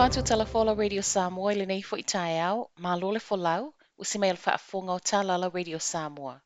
Faatalofa atu Talafola Radio Samoa i lenei foi taeao, malo le folau, usi mai o le faafofoga o tala a la Radio Samoa.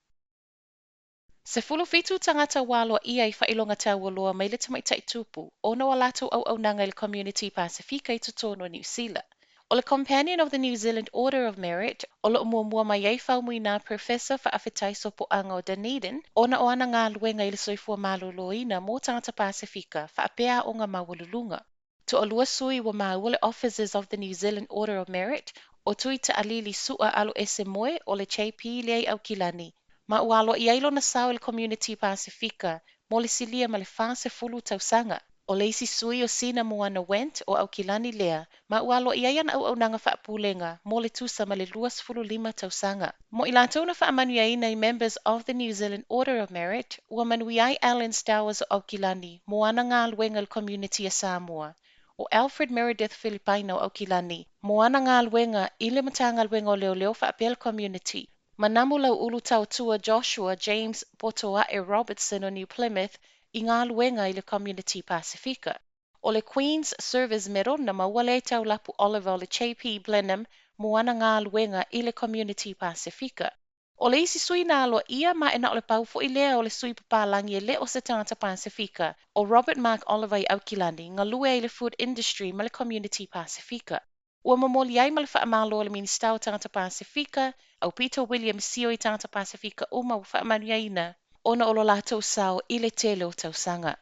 17 tagata ua aloaia i faailoga taualoa mai le tamaitai tupu ona o a latou auaunaga i le Komuniti Pasefika i totonu o Niu Sila. O le Companion of the New Zealand Order of Merit o lo o muamua mai ai Faumuina Professor Faafetai Sopoaga o Dunedin ona o ana galuega i le soifua maloloina mo tagata Pasefika faapea aoga maualuluga. Toalua sui ua maua le Officers of the New Zealand Order of Merit o Tui Taalili Su'a Aloese Moe o le JP lea i Aukilani, ma ua aloaia ai lona sao i le Komuniti Pasefika mo le silia ma le 40 tausaga. O le isi sui o Sina Moana Wendt o Aukilani lea, ma ua aloaia ai ana auaunaga faapulega mo le tusa ma le 25 tausaga. Mo i latou na faamanuiaina i Members of the New Zealand Order of Merit, ua manuia ai Alan Stowers o Aukilani mo ana galuega i le Komuniti a Samoa, o Alfred Meredith Filipaina o Aukilani mo ana galuega i le Matagaluega o Leoleo faapea le Komuniti, ma Namulauulu Tautua Joshua James Potoa'e Robertson o New Plymouth i galuega i le Komuniti Pasefika. O le Queen's Service Medal na maua lea i Taulapu Oliver o le JP Blenheim mo ana galuega i le Komuniti Pasefika. O le isi sui na aloaia ma e na o le pau foi lea o le sui papalangi e le o se tagata Pasefika, o Robert Mark Oliver i Aukilani, galue ai i le Food Industry ma le Komuniti Pasefika. Ua momoli ai ma le faamalo a le Minisita o Tagata Pasefika, Aupito William Sio i tagata Pasefika uma ua faamanuiaina ona o lo latou sao i le tele o tausaga.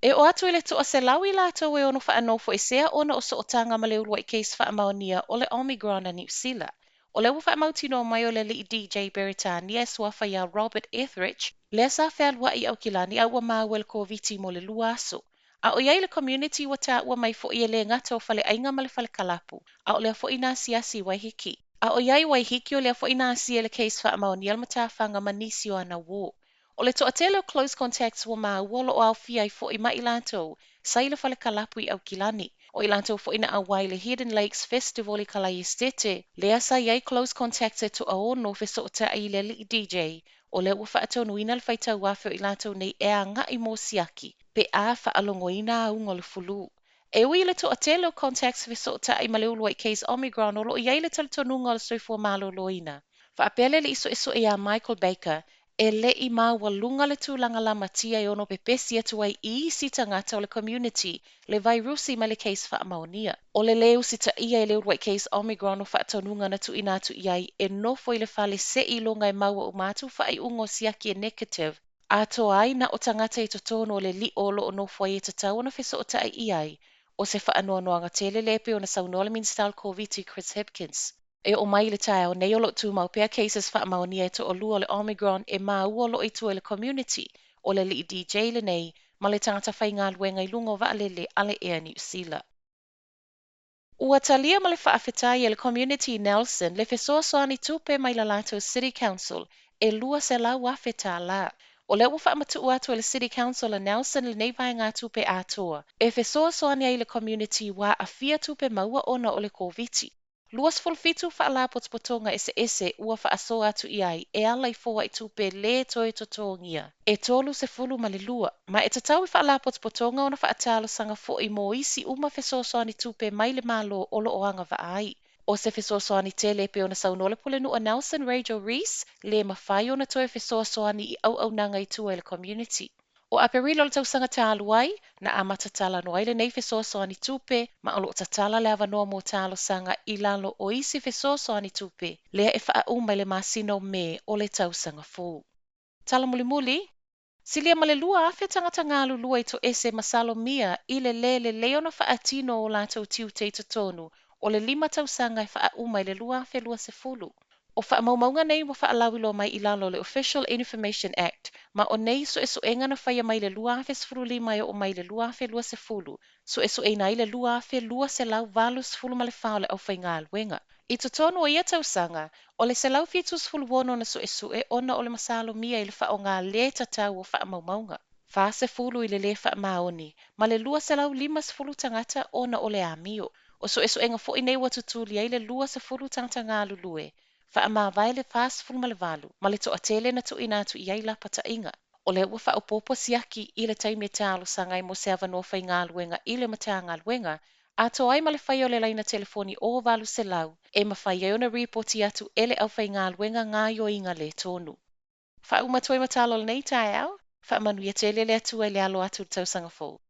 E oo atu i le 100 i latou e ono faanofoesea ona o sootaga ma le uluai case faamaonia o le Omicron a Niu Sila. O lea ua faamautinoa mai o le alii DJ Beretania e suafa ia Robert Etheridge, lea sa fealuai i Aukilani a ua maua i le Koviti mo le 2 aso. A o i ai le community ua taua mai foi e le gata o faleaiga ma le fale kalapu, a o lea foi na asiasi i Waiheke. A o i ai i Waiheke o lea foi na asia i le case faamaonia le matafaga ma nisi o ana uō. O le toatele o close contacts ua maua o lo o aofia ai foi ma i latou sa i le fale kalapu i Aukilani. O i latou foi na ʻauai i le Hidden Lakes Festival i Kalaiestete, lea sa i ai close contacts e toaono fesootai i le alii DJ, o lea ua faatonuina le faitau afe o i latou nei e agai mo siaki pe a faalogoina auga o le fulu. E ui i le toatele o contacts fesootai ma le uluai case Omicron o lo o i ai le talitonuga o le soifua maloloina, faapea le alii suesue ia Michael Baker, e le i maualuga le tulaga lamatia e ono pepesi atu ai i isi tagata o le community le vairusi mai le case faamaonia. O le lē usitaia e le uluai case Omicron o faatonuga na tuuina atu i ai e nofo i le fale seiloga e maua uma atu faaiuga o siaki e negative, atoa ai na o tagata i totonu o le li'o o lo o nofo ai e tatau ona fesootai i ai, o se faanoanoaga tele lea e pei ona saunoa le Minisita o le Koviti Chris Hipkins. E oo mai i le taeao nei o lo o tumau pea cases faamaonia e toalua o le Omicron e maua o lo o i tua i le community, o le alii DJ lenei ma le tagata faigaluega i luga o vaalele a le Air Niu Sila. Ua talia ma le faafetai e le Community i Nelson le fesoasoani tupe mai la latou City Council e $200,000. O lea ua faamatuu atu e le City Council a Nelson lenei vaegatupe atoa e fesoasoani ai i le community ua aafia tupe maua ona o le Koviti. 27 faalapotopotoga eseese ua faasoa atu i ai e ala i foai tupe lē toe totogia e 32, ma e tatau i faalapotopotoga ona faatalosaga foi mo isi uma fesoasoani tupe mai le Malo o lo o agavaa ai. O se fesoasoani tele e pei ona saunoa le Pulenuu a Nelson Rachel Rees, lē mafai ona toe fesoasoani i auaunaga i tua i le community. O Aperila o le tausaga talu ai, na amata talanoa ai lenei fesoasoani tupe, ma o lo o tatala le avanoa mo talosaga i lalo o isi fesoasoani tupe lea e faauma i le masina o Me o le tausaga fou. Tala mulimuli, Silia ma le 2,000 tagata galulue i toese masalomia i le lē lelei ona faatino o latou tiute i totonu o le lima tausaga e faauma i le 2020. O faamaumauga nei ua faalauiloa mai i lalo o le Official Information Act, ma o nei suesuega na faia mai le 2015 e oo mai i le 2020, suesueina ai le 2,284 o le aufaigaluega. I totonu o ia tausaga, o le 176 na suesue ona o le masalomia i le faaaoga lē tatau o faamaumauga, 40 i le lē faamaoni, ma le 250 tagata ona o le amio. O suesuega foi nei ua tutuli ai le 20 tagata galulue, faamavae le 48, ma le toatele na tuuina atu i ai lapataiga. O lea ua faaopoopo siaki i le taimi e talosaga ai mo se avanoa faigaluega i le Matagaluega. Atoa ai ma le faia o le laina telefoni 0800 e mafai ai ona ripoti atu e le aufaigaluega gaoioiga le tonu. Faauma atu ai ma tala o lenei taeao, faamanuia tele le Atua i le alo atu i le tausaga fou.